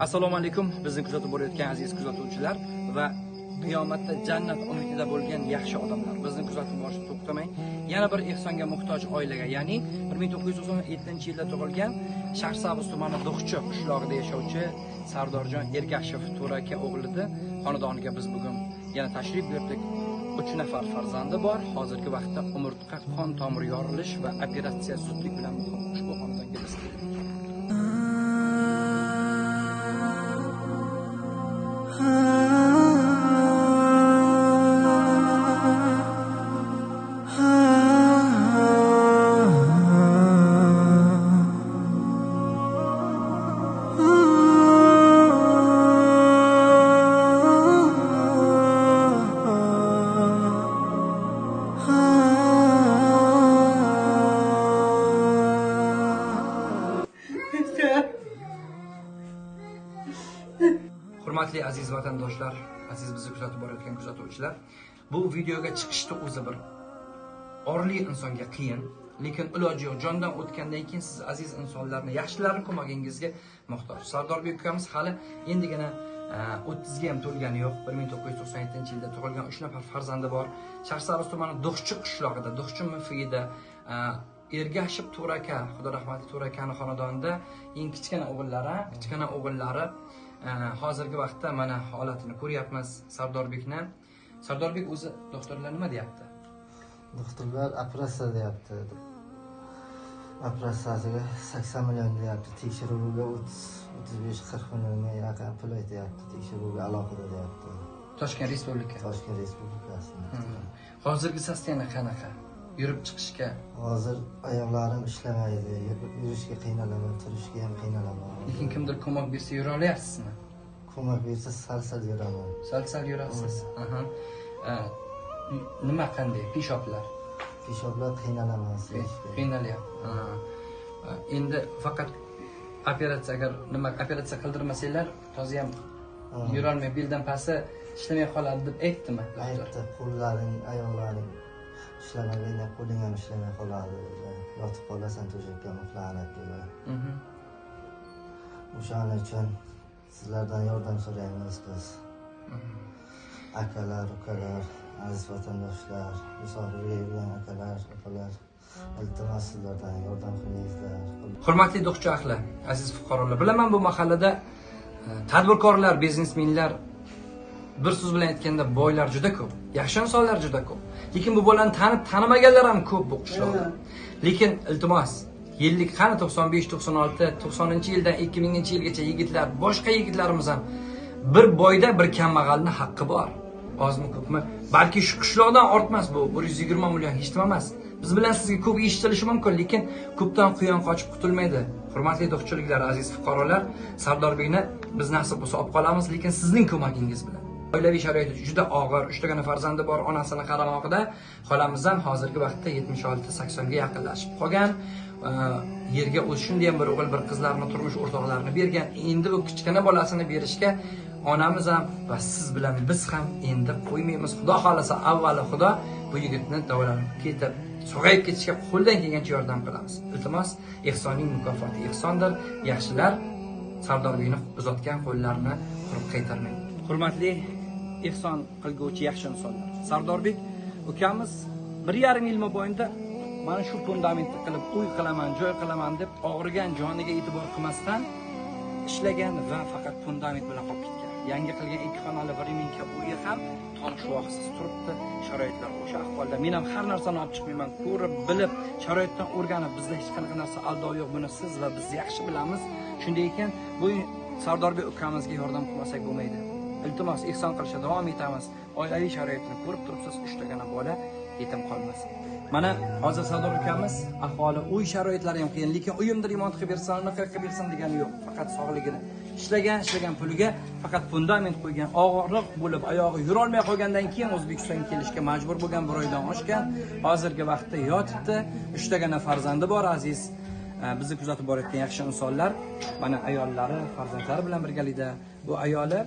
Assalomu alaykum, bizni kuzatib borayotgan aziz kuzatuvchilar va qiyomatda jannat umidida bo'lgan yaxshi odamlar. Bizni kuzatib borishni to'xtamang. Yana bir ehsonga muhtoj oilaga, ya'ni 1997-yilda tug'ilgan Shahrisabz tumani Do'xchi qishlog'ida yashovchi Sardorjon Ergashev To'raka o'g'lida xonadoniga biz bugun yana tashrif buyurdik. 3 nafar farzandi bor. Hozirgi vaqtda umurtqa qon tomir yorilish va operatsiya zudlik bilan muhim. Ushbu xonadonga biz keldik. Hurmatli aziz vatandoshlar, aziz bizni kuzatib borayotgan kuzatuvchilar, bu videoga chiqishda o'zi bir orli insonga qiyin, lekin iloji yo'q. Jondan o'tgandan keyin siz aziz insonlarni, yaxshilarni ko'magingizga muhtoj. Sardorbek ukamiz hali endigina 30 ga ham to'lgani yo'q. 1997-yilda tug'ilgan 3 nafar farzandi bor. Shahrisabz tumani Do'xchi qishlog'ida, Do'xchi MFIda Ergashev To'raka, Xudo rahmatli To'rakani xonadonida eng kichkina o'g'illari, hozirgi vaqtda mana holatini ko'ryapmiz Sardorbekni. Sardorbek o'zi doktorlar nima deyapti? Doktorlar operatsiya deyapti. Operatsiyasiga 80 million deyapti. Tekshiruvga 35-40 millionga yaqin pul aytyapti. Tekshiruvga alohida deyapti. Toshkent Respublika. Toshkent Respublikasida. Hozirgi состояние qanaqa? Yurib chiqishga? Hozir oyoqlarim ishlamaydi, yurishga qiynalaman, turishga ham qiynalaman. Lekin kimdir ko'mak bersa yura olyapsizmi? Ko'mak bersa sal-sal yuraman. Sal-sal yurasiz. Aha. Nima qanday? Peshoblar? Peshoblar qiynalaman. Qiynalyapti. Endi faqat operatsiya, agar nima operatsiya qildirmasanglar, toza ham yurolmay, beldan pasti ishlamay qoladi deb aytdimi? Aytdi, qo'llaring, oyoqlaring ishlamaganda qo'ling ham ishlamay qoladi dedi. Yotib qolasan to'shakka mixlanib dedi. O'shaning uchun sizlardan yordam so'raymiz biz. Akalar, ukalar, aziz vatandoshlar, musofirga yurgan akalar, opalar, iltimos sizlardan yordam qilingizlar. Hurmatli Do'xchi ahli, aziz fuqarolar, bilaman bu mahallada tadbirkorlar, biznesmenlar, bir so'z bilan aytganda boylar juda ko'p, yaxshi insonlar juda ko'p. Lekin bu bolani tanib tanimaganlar ham ko'p bu qishloqda. Lekin iltimos, yillik qani 95, 96, 90-yildan 2000-yilgacha yigitlar, boshqa yigitlarimiz ham bir boyda bir kambag'alning haqqi bor. Ozmi ko'pmi? Balki shu qishloqdan ortmas bu 120 million hech nima emas. Biz bilan sizga ko'p eshitilishi mumkin, lekin ko'pdan quyon qochib qutulmaydi. Hurmatli do'xchiliklar, aziz fuqarolar, Sardorbekni biz nasib bo'lsa olib qolamiz, lekin sizning ko'magingiz bilan. Oilaviy sharoiti juda og'ir, 3 tagina farzandi bor, onasini qaramog'ida. Xolamiz ham hozirgi vaqtda 76-80 ga yaqinlashib qolgan. Yerga o'zi shunday ham bir o'g'il, bir qizlarni, turmush o'rtoqlarini bergan. Endi bu kichkina bolasini berishga onamiz ham va siz bilan biz ham endi qo'ymaymiz. Xudo xolasa avvali Xudo bu yigitni davolanib ketib, sog'ayib ketishga qo'ldan kelgancha yordam qilamiz. Iltimos, ehsonning mukofoti ehsondir. Yaxshilar Sardorbekni uzatgan qo'llarini quruq qaytarmaydi. Hurmatli ehson qilguvchi yaxshi insonlar, Sardorbek ukamiz 1,5 yil mobaynida mana shu fundamentni qilib, uy qilaman, joy qilaman deb og'rigan joniga e'tibor qilmasdan ishlagan va faqat fundament bilan qolib ketgan. Yangi qilgan 2 xonali 1 minka uyi ham tom shuvoqsiz turibdi. Sharoitlar o'sha ahvolda. Men ham har narsani olib chiqmayman, ko'rib, bilib, sharoitdan o'rganib, bizda hech qanaqa narsa aldov yo'q, buni siz va biz yaxshi bilamiz. Shunday ekan, bu Sardorbek ukamizga yordam qilmasak bo'lmaydi. Iltimos, ehson qilishda davom etamiz. Oilaviy sharoitini ko'rib turibsiz, 3 tagina bola yetim qolmasin. Mana hozir Sardor ukamiz ahvoli, uy sharoitlari ham qiyin, lekin uyimni remont qilib bersin, unaqa qilib bersin degani yo'q. Faqat sog'ligini, ishlagan puliga faqat fundament qo'ygan, og'riq bo'lib oyog'i yurolmay qolgandan keyin O'zbekistonga kelishga majbur bo'lgan, bir oydan oshgan. Hozirgi vaqtda yotibdi. 3 tagina farzandi bor, aziz bizni kuzatib borayotgan yaxshi insonlar, mana ayollari, farzandlari bilan birgalikda. Bu ayoli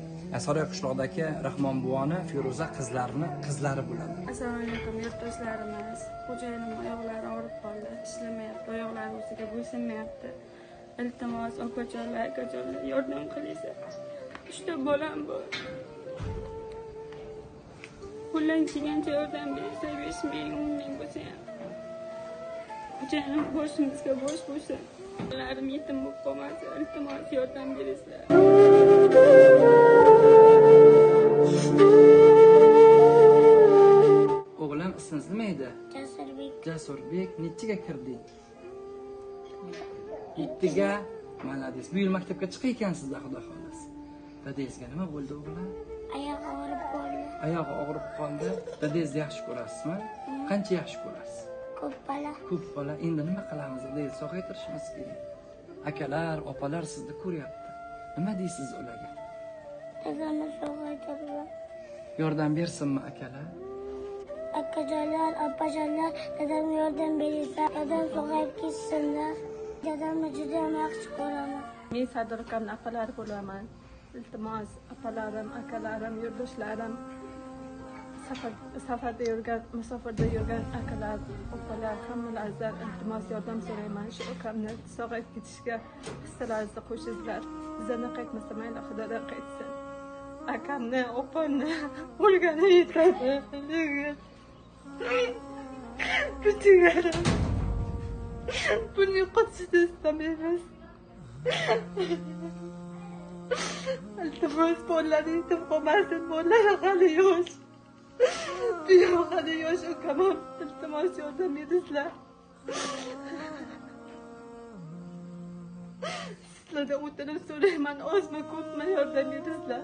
Saroy qishlog'idagi Rahmon buvoni Feruza qizlarini qizlari bo'ladi. Assalomu alaykum yurtdoshlarimiz. Xo'jayinim oyoqlari og'rib qoldi, ishlamayapti, oyoqlari o'ziga bo'ysunmayapti. Iltimos, opajonlar, akajonlar, yordam qilinglar. 3 ta bolam bor. Qo'ldan kelgancha yordam bersa, 5 ming, 10 ming bo'lsa ham. Ko'chani boshimizga bosh bo'lsin. Bolalarim yetim bo'lib qolmasin. Iltimos, yordam beringlar. O'g'lim, ismingiz nima edi? Jasurbek. Jasurbek, nechiga kirding? 7ga. Malades. Bu yil maktabga chiqar ekansizda, xudo xohlasa. Dadangizga nima bo'ldi, o'g'lim? Oyog'i og'rib qoldi. Oyog'i og'rib qoldi. Dadangizni yaxshi ko'rasizmi? Qancha yaxshi ko'rasiz? Ko'p bola. Ko'p bola. Endi nima qilamiz? Dadangizni sog'aytirishimiz kerak. Akalar, opalar sizni ko'ryapti. Nima deysiz ularga? Dadamni sog'aytirib. Yordam bersinmi akalar? Akajonlar, opajonlar, dadamga yordam beringlar. Dadam sog'ayib ketsinlar. Dadamni juda ham yaxshi ko'raman. Men Sardor akamning opalari bo'laman. Iltimos, opalarim, akalarim, yurdoshlarim, safarda yurgan, musofirda yurgan akalar, opalar, hammalaringizdan iltimos yordam so'rayman. Shu akamni sog'ayib ketishga hissalaringizni qo'shinglar. Bizdan qaytmasa mayli, Xudodan qaytsin. Akamni, opamni o'lgani yetadi. Lekin butungarim buni yo'qotishni istamaymiz. Iltimos, bolalar yetim qolmasin, bolalar hali yosh. Bu hali yosh ukam, iltimos yordam beringlar. Sizlardan o'tinib so'rayman, ozmi ko'pmi yordam beringlar.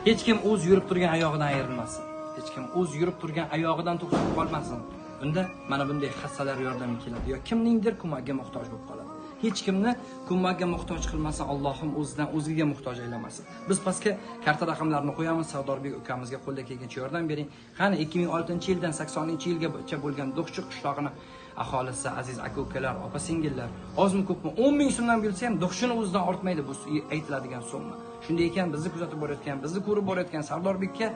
Hech kim o'z yurib turgan oyog'idan ayrilmasin. Hech kim o'z yurib turgan oyog'idan to'xtab qolmasin. Bunda mana bunday hassalar yordamga keladi yo kimningdir ko'magiga muhtoj bo'lib qoladi. Hech kimni ko'makka muhtoj qilmasa, Allohim o'zidan o'ziga muhtoj aylamasin. Biz pastga karta raqamlarini qo'yamiz. Sardorbek ukamizga qo'lda kelgancha yordam bering. Qani 2006-yildan 80-yilgacha bo'lgan Do'qchi qishlog'ini aholisi, aziz aka-ukalar, opa-singillar, ozmi ko'pmi 10 ming so'mdan bo'lsa ham Do'qchini o'zidan ortmaydi bu aytiladigan summa. Shunday ekan, bizni kuzatib borayotgan, bizni ko'rib borayotgan Sardorbekka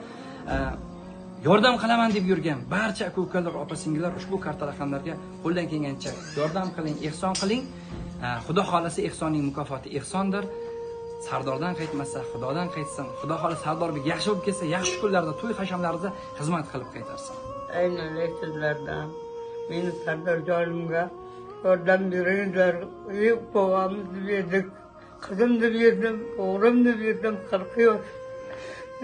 yordam qilaman deb yurgan barcha aka-ukalar, opa-singillar ushbu karta raqamlarga qo'ldan kelgancha yordam qiling, ehson qiling. Xudo xolasa ehsonning mukofoti ehsondir. Sardordan qaytmasa, Xudodan qaytsin. Xudo xolasa Sardorbek yaxshi bo'lib ketsa, yaxshi kunlarda, to'y hashamlarida xizmat qilib qaytarsin. Aynan sizlardan meni Sardorjonimga yordam beringlar. Uy bobamiz deb yedik, qizim deb yedim, o'g'lim deb yedim, 40 yosh.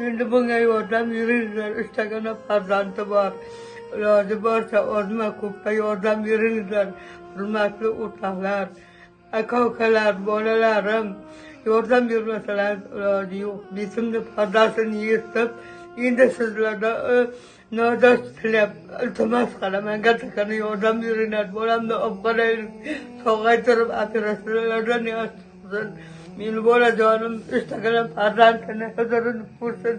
Endi bunga yordam beringlar. 3 tagina farzandi bor. Iloji borsa ozma ko'pga yordam beringlar. Hurmatli o'rtoqlar, aka-ukalar, bolalarim, yordam bermasalar iloji yo'q. Betimni pardasini yirtib, endi sizlardan nodosh tilab iltimos qilaman. Kattagina yordam beringlar. Bolamni olib qolaylik, sog'aytirib operatsiyalardan yaxshi chiqsin. Meni bolajonim 3 tagina farzandini huzurini ko'rsin.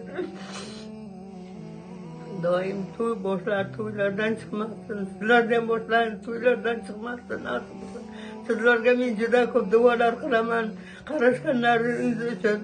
Doim to'y boshlar, to'ylardan chiqmasin. Sizlardan boshlaring, to'ylardan chiqmasin, nasib bo'lsin. Sizlarga men juda ko'p duolar qilaman, qarashganlaringiz uchun.